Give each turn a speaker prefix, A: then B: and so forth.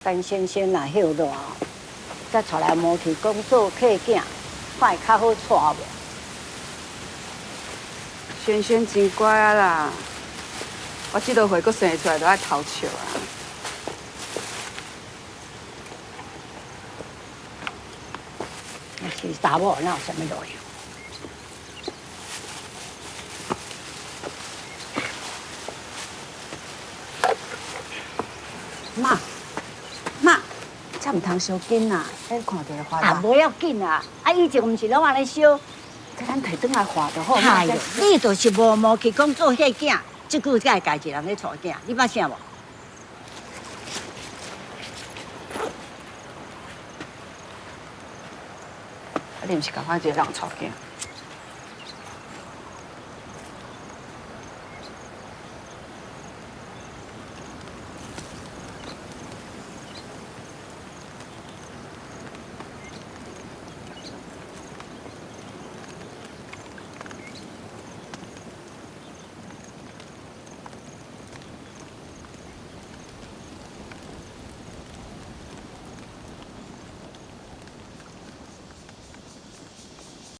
A: 等先生若歇热，才帶來無去講做客囝，看會較好帶無？
B: 萱萱真乖啊啦，我這落歲閣生出來，都愛偷笑啊。
A: 若是查某，哪有啥物路用？
B: 媽，媽，這毋通燒緊啊！彼看著會花
A: 啊，無要緊啊！啊，以前毋是攏按呢燒，
B: 這咱提轉來畫就好。
A: 哎喲，你就是無毛去講做伙囝，這久才會家一人咧帶囝，你捌啥無？
B: 啊，你毋是共我一個人帶囝？